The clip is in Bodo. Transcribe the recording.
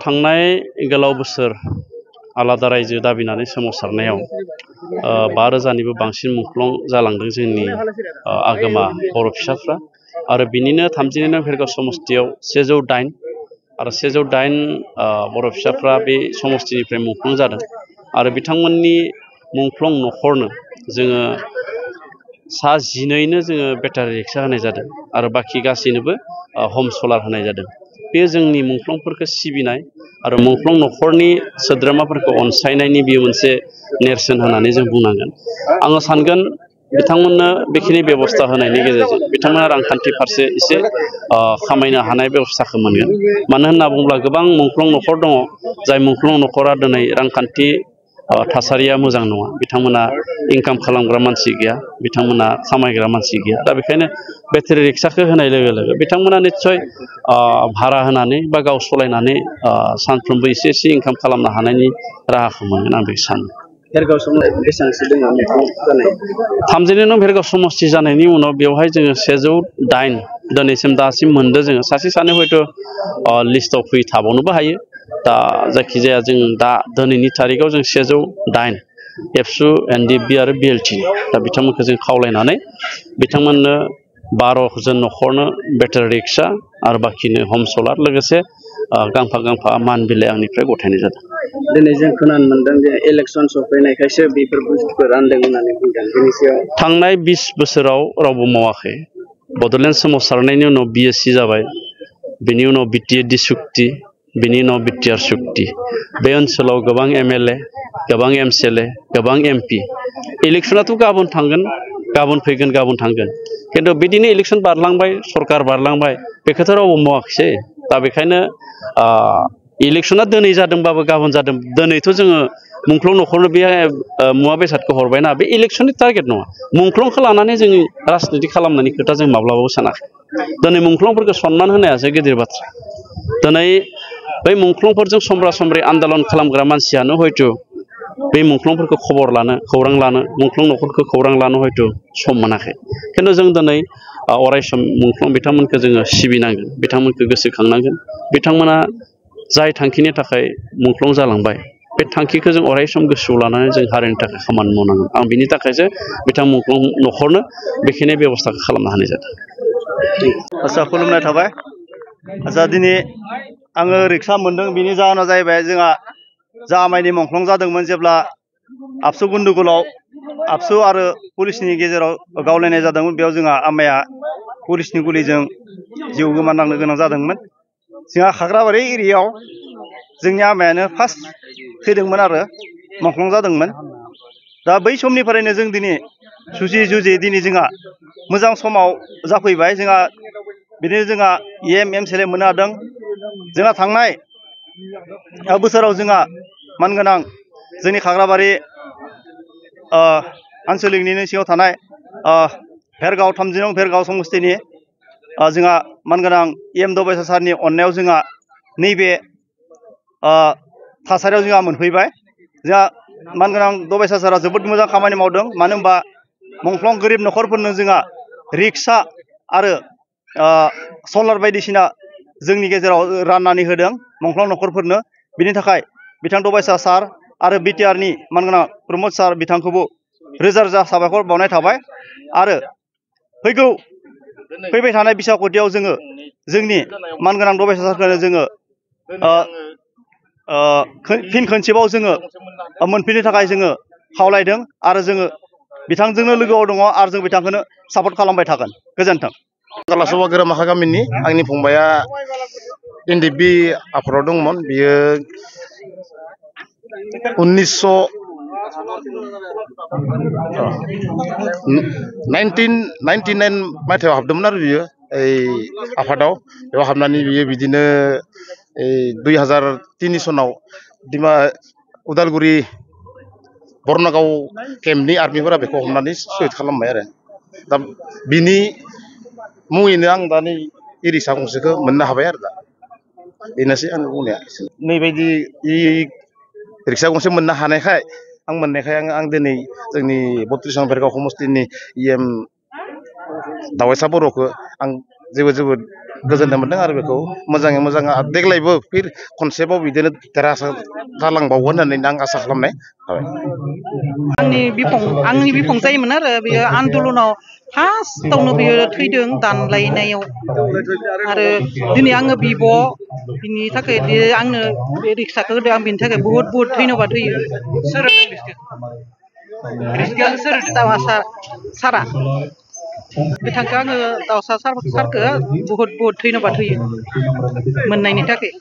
थांनाय गोलाव बोसोर आलादा रायजो दाबिनानै सोमावसारनायाव 5,000निबो बांसिन मुंख्लं जालांदों जोंनि आगोमा बर' फिसाफ्रा आरो बिनिनो 32 नं भेरगाव समस्तियाव 108 आरो 108 बर' फिसाफ्रा बे समस्तिनिफ्राय मुंख्लं जादों आरो बिथांमोननि मुंख्लं न'खरनो जोङो सा 12नो जोङो बेटारि रिक्सा होनाय जादों आरो बाखि गासैनोबो हम सलार होनाय जादों। बे जोंनि मुंख्लंफोरखौ सिबिनाय आरो मुंख्लं न'खरनि सोद्रोमाफोरखौ अनसायनायनि बेयो मोनसे नेरसोन होननानै जों बुंनांगोन। आङो सानगोन बिथांमोननो बेखिनि बेबस्था होनायनि गेजेरजों बिथांमोना रांखान्थि फारसे एसे खामायनो हानाय बेबस्थाखौ मोनगोन। मानो होनना बुङोब्ला गोबां मुंख्लं न'खर दङ जाय मुंख्लं न'खरा दिनै रांखान्थि थासारिया मोजां नङा। बिथांमोना इनकाम खालामग्रा मानसि गैया, बिथांमोना खामायग्रा मानसि गैया। दा बेखायनो बेटारि रिक्साखौ होनाय लोगो लोगो बिथांमोना निस्सय भारा होनानै बा गाव सलायनानै सानफ्रोमबो एसे एसे इनकाम खालामनो हानायनि राहाखौ मोनगोन आं बेखौ सानो। भेरगाव बेसेबांसो दङ मुंख्लं जानाय? 32 नं भेरगाव समस्ति जानायनि उनाव बेवहाय जोङो 108 दिनैसिम दासिम मोनदों जोङो। सासे सानै हयथ' लिस्टआव फैथाबावनोबो हायो। दा जायखिजाया जों दा दिनैनि थारिखआव जों 108 एबसु एनडिएफबि आरो बिएलटि दा बिथांमोनखौ जों खावलायनानै बिथांमोननो 12 जन न'खरनो बेटारि रिक्सा आरो बाखिनो हम सलार लोगोसे गांफा मान बिलाइ आंनिफ्राय गथायनाय जादों। दिनै जों खोनानो मोनदों जे इलेक्सन सफैनायखायसो बेफोर बुस्थुखौ रानदों होननानै बुंदों। बेनि सायाव थांनाय 20 बोसोराव रावबो मावाखै। बड'लेण्ड सोमावसारनायनि उनाव बिएससि जाबाय, बिनि उनाव बिटिएडि सुक्ति, बिनि उनाव बिटिआर सुक्ति। बे ओनसोलाव गोबां एमएलए, गोबां एमसिएलए, गोबां एमपि। इलेक्सनाथ' गाबोन थांगोन, गाबोन फैगोन, गाबोन थांगोन। खिन्थु बिदिनो इलेक्सन बारलांबाय, सरकार बारलांबाय, बेखौथ' रावबो मावाखिसै। दा बेखायनो इलेक्सना दिनै जादोंबाबो गाबोन जादों। दिनैथ' जोङो मुंख्लं न'खरनो बे मुवा बेसादखौ हरबायना, बे इलेक्सननि टारगेट नङा। मुंख्लंखौ लानानै जों राजनिति खालामनायनि खोथा जों माब्लाबाबो सानाखै। दिनै मुंख्लंफोरखौ सनमान होनायासो गिदिर बाथ्रा। दिनै बै मुंख्लंफोरजों समब्रा समब्रि आन्दालन खालामग्रा मानसियानो हयथ' बे मुंख्लंफोरखौ खबर लानो, खौरां लानो, मुंख्लं न'खरखौ खौरां लानो हयथ' सम मोनाखै। खिन्थु जों दिनै अरायसम मुंख्लं बिथांमोनखौ जोङो सिबिनांगोन, बिथांमोनखौ गोसोखांनांगोन। बिथांमोना जाय थांखिनि थाखाय मुंख्लं जालांबाय, बे थांखिखौ जों अरायसम गोसोआव लानानै जों हारिनि थाखाय खामानि मावनांगोन। आं बिनि थाखायसो बिथां मुंख्लं न'खरनो बेखिनि बेबस्थाखौ खालामना होनाय जादों। आच्चा, खुलुमनाय थाबाय। आच्चा, दिनै आङो रिक्सा मोनदों। बिनि जाहोना जाहैबाय जोंहा जा आमायनि मुंख्लं जादोंमोन जेब्ला आबसु गन्दगलाव आबसु आरो पुलिसनि गेजेराव गावलायनाय जादोंमोन। बेयाव जोंहा आमाया पुलिसनि गुलिजों जिउ गोमानांनो गोनां जादोंमोन। जोंहा खाग्राबारि एरियायाव जोंनि आमायानो फार्स्ट थैदोंमोन आरो मुंख्लं जादोंमोन। दा बै समनिफ्रायनो जों दिनै जुजि दिनै जोंहा मोजां समाव जाफैबाय। जोंहा बिदिनो जोंहा एमसिएलए मोननो हादों। जोंहा थांनाय बोसोराव जोंहा मानगोनां जोंनि खाग्राबारि आनसलिकनिनो सिङाव थानाय भेरगाव 32 नं भेरगाव समस्तिनि जोंहा मानगोनां दबेसा सारनि अननायाव जोंहा नैबे थासारियाव जोंहा मोनफैबाय। जोंहा मानगोनां दबेसा सारा जोबोद मोजां खामानि मावदों। मानो होनबा मुंख्लं गोरिब न'खरफोरनो जोंहा रिक्सा आरो सलार बायदिसिना जोंनि गेजेराव राननानै होदों मुंख्लं न'खरफोरनो। बिनि थाखाय बिथां दबेसा सार आरो बिटिआरनि मानगोनां प्रमद सार बिथांखौबो रोजा रोजा साबायखर बावनाय थाबाय। आरो फैबाय थानाय बिसायख'थियाव जोङो जोंनि मानगोनां दबेसा सारखौनो जोङो फिन खनसेबाव जोङो मोनफिननो थाखाय जोङो खावलायदों आरो जोङो बिथांजोंनो लोगोआव दङ आरो जों बिथांखौनो सापर्ट खालामबाय थागोन। गोजोन्थों। गालासबा गोरामाखा गामिनि आंनि फंबाया एनडिएफबि आफादाव दंमोन। बियो 1999 मायथाइयाव हाबदोंमोन आरो बियो आफादाव। बेयाव हाबनानै बियो बिदिनो 2003 सनाव उदालगुरि बरनागाव केम्पनि आर्मिफोरा बेखौ हमनानै सहिद खालामबाय आरो। दा बिनि मुङैनो आं दा नै रिक्सा गंसेखौ मोननो हाबाय आरो। दा बेनोसै आंनि बुंनाया। नैबायदि रिक्सा गंसे मोननो हानायखाय आं दिनै जोंनि 32 नं भेरगाव समस्तिनि दावाइसा बर'खौ आं जोबोद गोजोननाय मोनदों आरो बेखौ मोजाङै मोजां देग्लायबो फिर खनसेबाव बिदिनो देरहासार जालांबावगोन होननानै आं आसा खालामनाय थाबाय। आंनि बिफं जायोमोन आरो बेयो आन्दलनाव फार्स्टआवनो बियो थैदों दानलायनायाव आरो दिनै आङो बिब' बिनि थाखाय आंनो बे रिक्साखौ होदों आं बिनि थाखाय बुहुत धन्यबाद होयो। सोर दाउसा सारा बिथांखौ आङो दाउसा सारखौ बुहुत धन्यबाद होयो मोननायनि थाखाय।